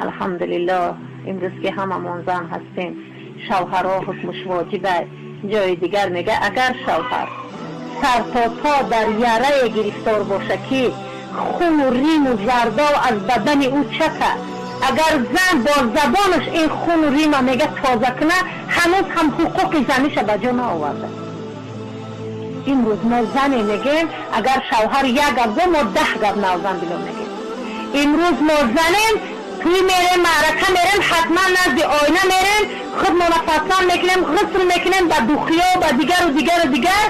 Алҳамдулиллоҳ, имрӯз ки ҳамамон зан ҳастем, шавҳарҳо ҳукмаш воҷиб аст. Ҷои дигар мега, агар шавҳар сар то по дар ярае гирифтор боша, ки хуну риму зардов аз бадани ӯ чака, агар зан бо забонаш ин хуну рима мега тоза куна, ҳанӯз ҳам ҳуқуқи заниша ба ҷо наоварда. Имрӯз мо зане мегем, агар шавҳар як гап го, мо 10 гап навзан било мегем. Имрӯз мо занем, тӯй мерем, маърака мерем, ҳатман назди оина мерем, худмона фаслан мекунем, ғусл мекунем, ба духиё, ба дигару дигару дигар.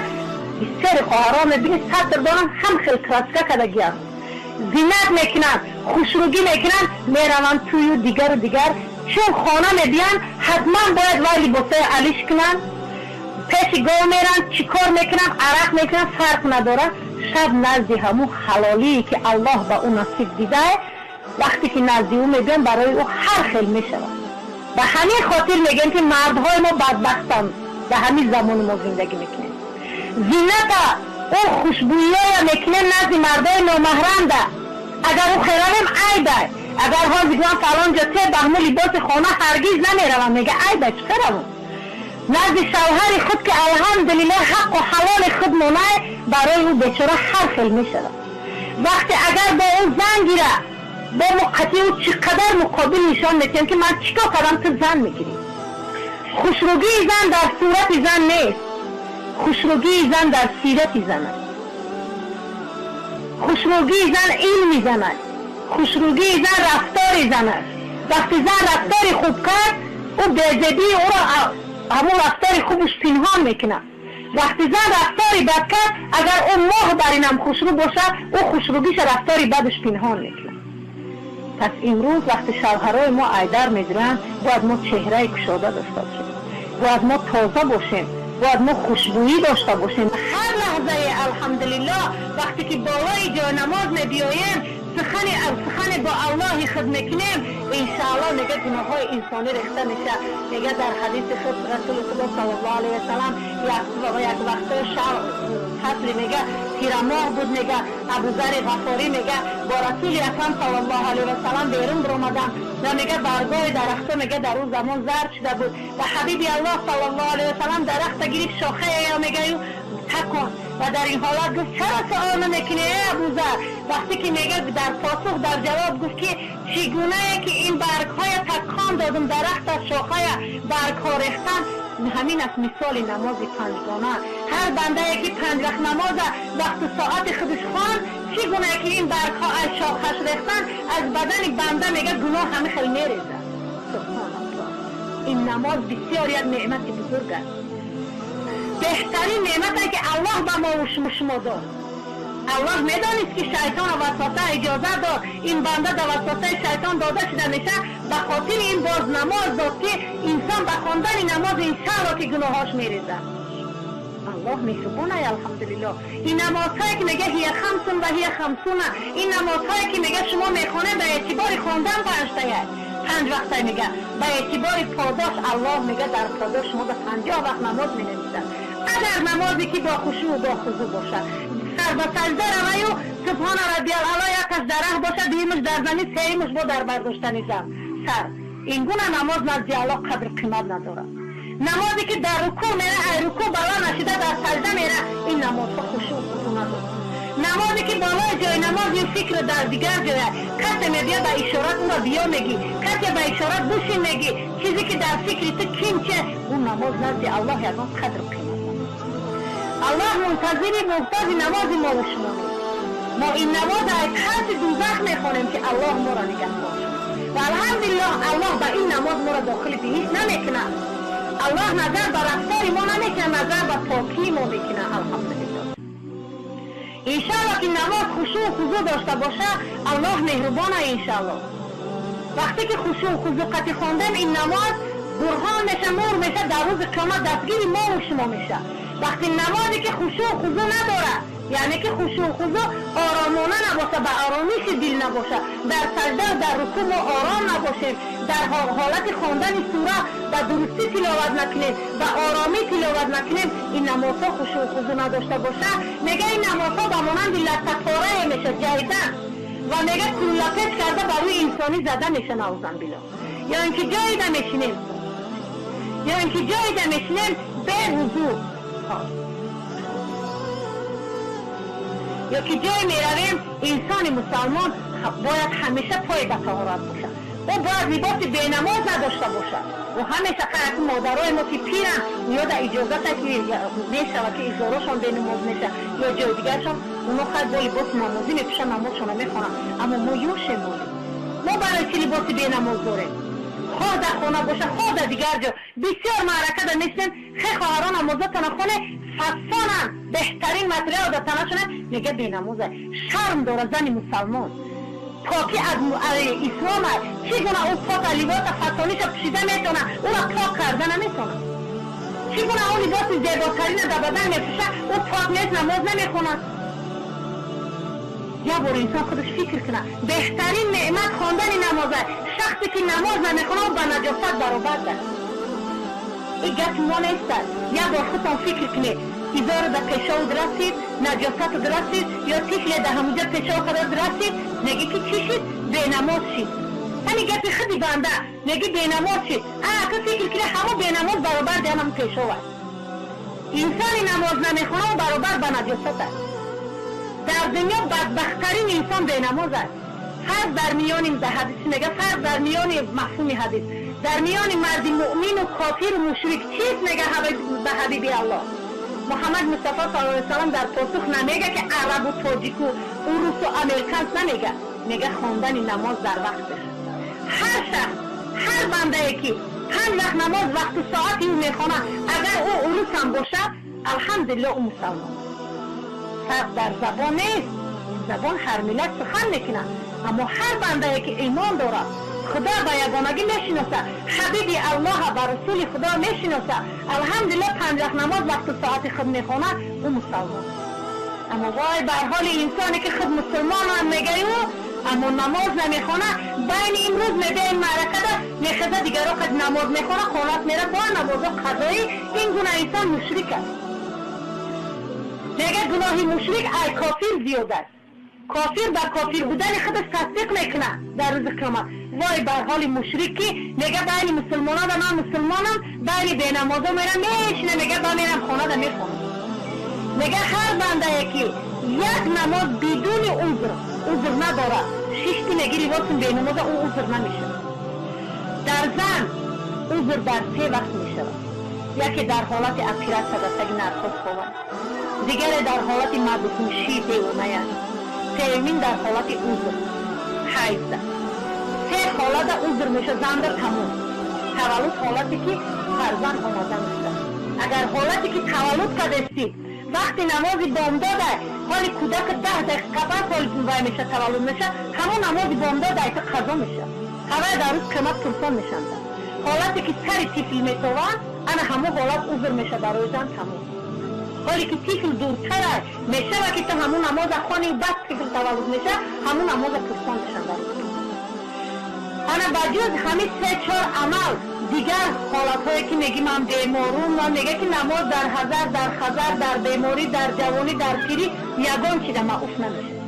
Бисёри хоҳарҳо мебинӣ, сатр доранд, ҳам хел краска кардагианд, зинат мекунанд, хушрӯгӣ мекунанд, мераванд тӯю дигару дигар. Чун хона мебиёнд, ҳатман бояд вай либосҳои алиш кунанд, пеши гов меранд, чӣ кор мекунанд, арақ мекунанд, фарқ надорад. Шаб назди ҳамун ҳалолие, ки Аллоҳ ба ӯ насиб дидае, вақте ки назди ӯ мебиёнд, барои ӯ ҳар хел мешавад. Ба ҳамин хотир мегӯем, ки мардҳои мо бадбахтанд, ба ҳамин замони мо зиндагӣ мекунем. Зината, ӯ хушбӯиёя мекунем назди мардои номаҳрамда. Агар ӯ херавем, айбай. Агар ҳозир гӯям, фалон ҷо те, ба ҳамун либоси хона ҳаргиз намеравам, мега, айбай, чӣ херавам? Назди шавҳари худ, ки алҳамдулиллоҳ ҳаққу ҳалоли худ монай, барои ӯ бечора ҳар хел мешавад. Вақте агар бо ӯ зан гира, бо муқати ӯ чӣ қадар муқобил нишон метиҳем, ки ман чӣ кор кардам, ту зан мегирӣ. Хушрӯгии зан дар сурати зан нест, хушрӯгии зан дар сирати зан аст. Хушрӯгии зан илми зан аст, хушрӯгии зан рафтори зан аст. Вақти зан рафтори хуб кард, ӯ безебии ӯро ҳамун рафтори хубаш пинҳон мекунад. Вақти зан рафтори бад кард, агар ӯ моҳ бар инам хушрӯ бошад, ӯ хушрӯгиша рафтори бадаш пинҳон мекунад. Пас имрӯз вақти шавҳарои мо айдар медиранд, бояд мо чеҳраи кушода дошта бошем, бояд мо тоза бошем, бояд мо хушбӯӣ дошта бошем ҳар лаҳзае. Алҳамдулиллоҳ, вақте ки болои ҷойнамоз мебиёем, сухани сухане бо Аллоҳи худ мекунем, иншааллоҳ, мега, гуноҳҳои инсонӣ рехта меша. Мега дар ҳадиси худ Расули Худо саллаллоҳу алайҳи васалам, як вақто шаб фасли, мега, тирамоҳ буд, мега, Абузари Ғафорӣ мега, бо Расули Акрам саллаллоҳу алайҳи васалам берун биромадам ва мега, баргоҳи дарахтҳо, мега, дар он замон зард шуда буд ва ҳабиби Аллоҳ саллаллоҳу алайҳи васалам дарахта гирифт, шохаея мегаю такон ва дар ин ҳолат гуфт: «Чаро суол намекунӣ, эй Абузар?» Вақте ки мега, дар посух, дар ҷавоб гуфт, ки чӣ гунае ки ин баргҳоя такон додум, дарахт аз шохая баргҳо рехтан, ҳамин аст мисоли намози панҷгона. Ҳар бандае ки панҷ вақт намоза вақту соати худаш хонд, чӣ гунае ки ин баргҳо аз шохаш рехтан, аз бадани банда, мега, гуноҳ ҳами хел мерезад. Субҳоналлоҳ, ин намоз бисёр як неъмати бузург аст, беҳтарин неъмате, ки Аллоҳ ба мо шумо дод. Аллоҳ медонист, ки шайтона васваса иҷоза дод, ин банда дар васвасаи шайтон дода шуда меша. Ба хотири ин боз намоз дод, ки инсон ба хондани намоз иншаалло ки гуноҳош мерезад. Аллоҳ меҳрубонай, алҳамдулиллоҳ. Ин намозҳое ки мега, ҳия хамсун ва ҳия хамсуна, ин намозҳое ки мега, шумо мехонед, ба эътибори хондан панҷтая, панҷ вақта, мега, ба эътибори подош Аллоҳ мега, дар подош шумо ба 50 вақт намоз менависад. Агар намозе ки бо хушӯъ, бо хузӯъ бошад, сар ба сажда раваю субҳона раббиял аъло, якаш дар раҳ бошад, дуюмаш дар замин, сеюмаш бо дар бардоштани зам сар, ин гуна намоз назди Аллоҳ қадр қимат надорад. Намозе ки дар рукӯъ мера, ай рукӯъ бала нашида дар сажда мера, ин намозҳо хушӯъ хузӯъ надорад. Намозе ки болои ҷои намоз ин фикр дар дигар ҷоя, касе мебия, ба ишорат ӯро биё мегӣ, касе ба ишорат бушин мегӣ, чизе ки дар фикри ту кимче, ӯ намоз назди Аллоҳ ягон қадр қимат надорад. Аллоҳ мунтазири муҳтоҷи намози мо шумо нест. Мо ин намоз аз тарси дузах мехонем, ки Аллоҳ моро нигаҳбон шуд ва алҳамдулиллоҳ, Аллоҳ ба ин намоз моро дохили биҳишт намекунад. Аллоҳ назар ба рафтори мо намекунад, назар ба покии мо мекунад, алҳамдулиллоҳ. Иншалло ки намоз хушӯъ хузӯъ дошта боша, Аллоҳ меҳрубона. Иншалло, вақте ки хушӯъ хузӯъ қати хондем, ин намоз бурҳон меша, нур меша, дар рӯзи қиёмат дастгири мову шумо меша. Вақти намозе ки хушӯъ хузӯъ надорад, яъне ки хушӯъ хузӯъ оромона набоша, ба оромиши дил набоша, дар сажда, дар рукӯъ мо ором набошем, дар ҳолати хондани сура ба дурустӣ тиловат накунем, ба оромӣ тиловат накунем, ин намозҳо хушӯъ хузӯъ надошта боша, мега, ин намозҳо ба монанди латтапорае меша, ҷаҳидан. ва мега куллапеш карда ба рӯи инсонӣ зада меша, наузан било. Ё ин ки ҷое да мешинем, ё ин ки ҷое да мешинем бе вузӯ, ё ки ҷое меравем. Инсони мусалмон бояд ҳамеша пои ба таҳорат бошад. Ӯ бояд либоси бенамоз надошта бошад. Ӯ ҳамеша қараки модарои мо ки пиранд, ё да иҷозата ки мешавад ки изорошон бенамоз меша ё ҷои дигаршон, оно хайр бо либоси намозӣ мепӯшанд, намозшонро мехонанд. Аммо мо ёшем, молем, мо барои чӣ либоси бенамоз дорем? Хоҳ дар хона боша, хоҳ дар дигар ҷо. Бисёр маъракада мешинем, хе хоҳарон намозотона хоне, фасонанд, беҳтарин материал дар танашона, мега бенамоза. Шарм дора зани мусалмон. Покӣ аз ислом аст. Чӣ гуна ӯ пока либоса фасониша пӯшида метавона, ӯро пок карда наметавона? Чӣ гуна ӯ либоси зеботарина дар бадан мепӯша, ӯ пок нест, намоз намехонад? Як бор инсон худаш фикр кунад. Беҳтарин неъмат хондани намоз аст. Шахсе ки намоз намехонад, ба наҷосат баробар аст. Ин гапи мо нест. Як бор худтон фикр кунед. Изору да пешовуд расид, наҷосатуд расид, ё тифле да ҳамуҷа пешов карад расид, меги ки чӣ шид? Бенамоз шид. Ҳамин гапи худи банда, меги бенамоз шид. Ака фикр кунед, ҳамо бенамоз баробар диҳам пешов аст. Инсони намоз намехонад баробар ба наҷосат аст. Дар дунё бадбахттарин инсон бенамоз аст. Фарқ дар миёни ҳадис мега, фарқ дар миёни мафҳуми ҳадис, дар миёни марди муъмину кофиру мушрик чист? Мега ба ҳабиби Аллоҳ Муҳаммад Мустафо саллаллоҳу алайҳи васаллам дар посух намега ки арабу тоҷику урусу американс намега, мега хондани намоз дар вақташ. Ҳар шахс, ҳар бандае ки панҷ вақт намоз вақту соати ӯ мехонад, агар ӯ урусам бошад, алҳамдулилло, ӯ мусалмон. Фарқ дар забон нест, забон ҳар миллат сухан мекунад, аммо ҳар бандае ки имон дорад, Худо ба ягонагӣ мешиноса, ҳабиби Аллоҳа ба расули Худо мешиноса, алҳамдулилло, панҷ вақт намоз вақту соати худ мехонад, ӯ мусалмон. Аммо вой бар ҳоли инсоне ки худ мусулмонам мегӯю, аммо намоз намехонад. Байни имрӯз мебиёем маъракада, мехеза, дигаро қад намоз мехона, хонат мера бо намозо қазоӣ. Ин гуна инсон мушрик аст. Мега гуноҳи мушрик ай кофир зиёд аст. Кофир ба кофир будани худаш тасдиқ мекунад дар рӯзи қиёмат. Вой бар ҳоли мушрик ки мега байни мусулмонада ман мусулмонам, байни бенамозо мерам мешина, мега ба мерам хонада мехонам. Мега ҳар бандае ки як намоз бидуни узр, узр надорад, шишти меги либосум бенамоза, ӯ узр намешавад. Дар зан узр дар се вақт мешавад. Яке дар ҳолати оператсия дар таги наркоз ховад, дигаре дар ҳолати мадҳушӣ девоная, сеюмин дар ҳолати узр ҳайзда. Се ҳолата узр меша занда, тамом. Таваллуд ҳолате ки фарзанд омода мешавад. Агар ҳолате ки таваллуд кардастӣ, вақти намози бомдода, ҳоли кӯдак 10 дақиқа баъд ҳоли вай меша, таваллуд меша, ҳамон намози бомдода айта қазо меша, ҳавай дар рӯз қимат пурсон мешанда. Ҳолате ки сари тифл метованд, ана ҳамон ҳолат узр меша барои зан, тамом. Ҳоле ки тифл дуртара мешава ки ту ҳамон намоза хони, баъд тифл таваллуд меша, ҳамон намоза пурсон мешанд дар рӯз. Ана ба ҷуз ҳамин се чор амал, дигар ҳолатҳое ки меги ман беморум, ва мега ки намоз дар ҳазар, дар хазар, дар беморӣ, дар ҷавонӣ, дар пирӣ ягон чида маъуф намешавад.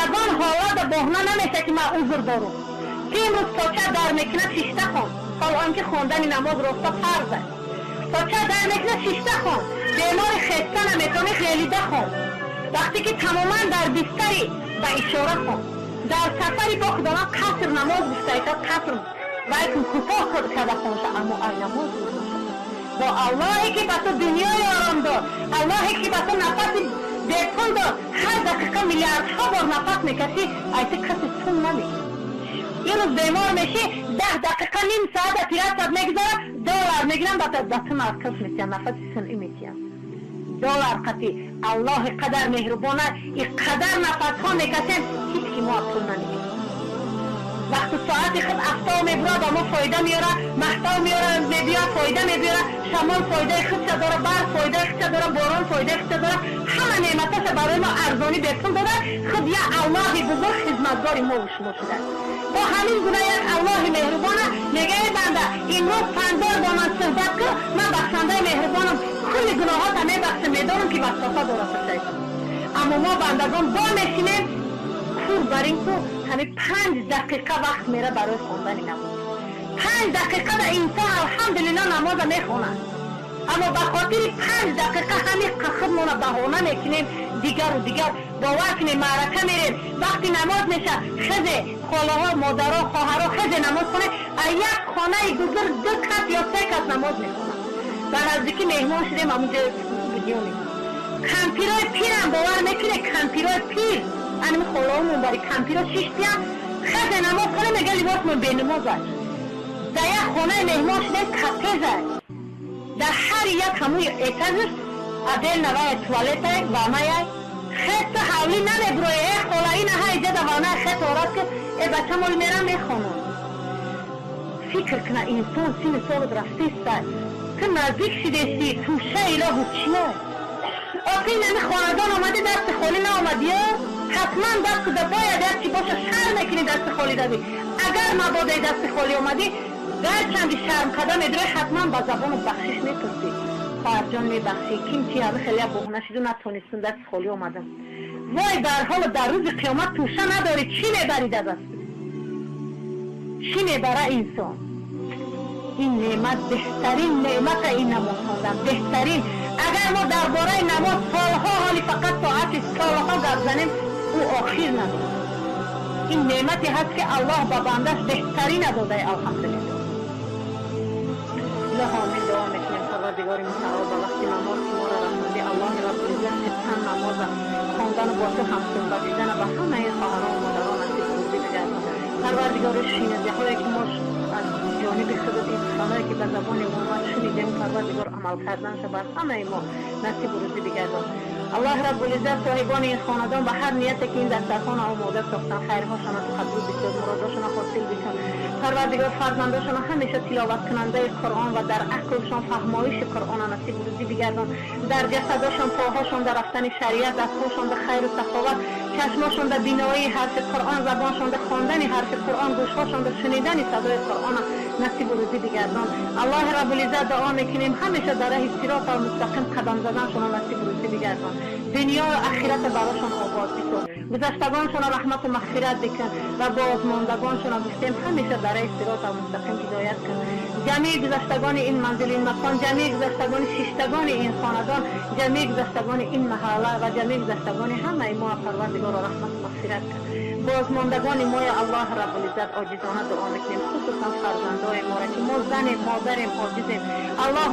Ягон ҳолата боҳна намеша ки ман узр дорум. Ки имрӯз поча дар мекунад, шишта хон, ҳол он ки хондани намоз роста фарз аст. Поча дар мекунад, шишта хон. Бемори хеста наметавонӣ, ғелида хон. Вақте ки тамоман дар бистари, ба ишора хон. Дар сафари бо Худованд қаср намоз гуфтаита, қаср вай кӯтоҳ карда хонша, аммо ай намоз бо Аллоҳе ки ба ту дунёи ором дод, Аллоҳе ки ба ту нафаси бепул дод, ҳар дақиқа миллиардҳо бор нафас мекашӣ, ай ту каси сум намекунӣ. Имрӯз бемор мешӣ, 10 дақиқа, ним соат оператсият мегузарад, доллар мегирам, ба ту наркоз метиҳам, нафаси сунъӣ метиҳам. Доллар қати Аллоҳи қадар меҳрубона, и қадар нафасҳо мекашем, ҳеҷ ки мо пул намегирем. Вақту соати худ афтоб мебурад, ба мо фоида меёра, маҳтоб меёра, мебиёр, фоида мебиёра, шамол фоидаи худша дора, барф фоидаи худша дора, борон фоидаи худша дора. Ҳама неъматаша барои мо арзонӣ бепул дода, худ як Аллоҳи бузург хизматгори мо шумо шудааст. Бо ҳамин гуна як Аллоҳи меҳрубона мега: эй банда, имрӯз панҷ бор бо ман суҳбат кун, ман бахшандаи меҳрубонам, кулли гуноҳота мебахшам, медонам ки васваса дорад шайтон. Аммо мо бандагон бо мешинем. Пур бар ин ку ҳамин 5 дақиқа вақт мера барои хондани намоз. 5 дақиқа да инсон, алҳамдулилло, намоза мехонад, аммо ба хотири 5 дақиқа ҳамин худмона баҳона мекунем. Дигару дигар, бовар кунем, маърака мерем, вақти намоз меша, хезе, холаҳо, модаро, хоҳаро, хезе намоз хонем. А як хонаи бузург ду кас ё се кас намоз мехонад. Ба наздикӣ меҳмон шудем, ҳамунҷо видео мекунем. Кампирои пирам, бовар мекунед, кампирои пир, анами холаомон бари кампиро шиштиям, хезе намоз хонем, мега либосмон бенамоз аст. Дар як хонаи меҳмон шудем, капеза, дар ҳар як ҳамуи этажаш отдельно вая туалетай, ваннаяй. Хета ҳавлӣ намебурои, э хола, ина ҳа иҷада ванная, хет орад ки э бачамол мерам мехонам. Фикр кна, инсон сини солат рафтеста, ту наздик шидеси, тӯшаи илоҳу чия? Охи инами хонадон омадӣ, дасти холӣ наомадиё, ҳатман дасту да бояд як чи боша. Шарм мекунӣ, дасти холӣ давӣ. Агар мабодаи дасти холӣ омадӣ, гарчанди шарм карда медурӣ, ҳатман ба забону бахшиш мепурсӣ: хоҳарҷон, мебахшӣ, ким чи, ҳами хеле бӯҳна шиду натонистум, дасти холӣ омадам. Вой бар ҳоло, дар рӯзи қиёмат тӯша надорӣ, чӣ мебарӣ дар даст? Чӣ мебара инсон? Ин неъмат беҳтарин неъмата, ин намоз хондан беҳтарин. Агар мо дар бораи намоз солҳо, ҳоли фақат соати солҳо гап занем, ӯ охир надорад. Ин неъмате ҳаст, ки Аллоҳ ба бандаш беҳтарина додае, алҳамдулилло. Илоҳо, амин. Дуо мекунем, Парвардигори мутаол, ба вақти намоз ки моро расонди, Аллоҳи Раббулиззат сидқан намоза хондану бо ту ҳамсӯҳбат дидана ба ҳамаи хоҳарон, модарон насиб рӯзӣ бигардон. Парвардигори, шиназиҳое ки мо аз ҷониби худат ин суханҳое ки ба забони мо омад шунидем, Парвардигор, амал карданша бар ҳамаи мо насибу рӯзӣ бигардон. Аллоҳ Раббулиззат соҳибони ин хонадон ба ҳар нияте ки ин дастархона омода сохтан, хайрҳошона қабул бисоз, муродошона ҳосил бикун. Парвардигор, фарзандошона ҳамеша тиловаткунандаи Қуръон ва дар ақлшон фаҳмоиши Қуръона насибу рӯзӣ бигардон. Дар ҷасадошон, поҳошон дар рафтани шариат, дастҳошон дар хайру саховат, чашмошон дар биноии ҳарфи Қуръон, забоншон дар хондани ҳарфи Қуръон, гӯшҳошон дар шунидани садои Қуръона насибу рӯзӣ бигардон. Аллоҳи Раббулиззат, дуо мекунем, ҳамеша дар раҳи сирота мустақим қадам заданшона насибу рӯзӣ бигардон. Дунёю ахирата барошон обод бисоз, гузаштагоншона раҳмату мағфират бикун ва бозмондагоншона, гуфтем, ҳамеша дар раҳи сирота мустақим ҳидоят кун. Ҷамеи гузаштагони ин манзил, ин макон, ҷамеи гузаштагони шиштагони ин хонадон, ҷамеи гузаштагони ин маҳалла ва ҷамеи гузаштагони ҳамаи мо, Парвардигоро, раҳмату мағфират кун. Бозмондагони моя, Аллоҳ Раббулиззат, оҷизона дуо мекунем, хусусан фарзандои моро, ки мо занем, модарем, оҷизем. Аллоҳ,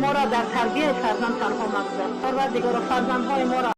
моро дар тарбияи фарзанд танҳо магузор. Парвардигоро, фарзандҳои моро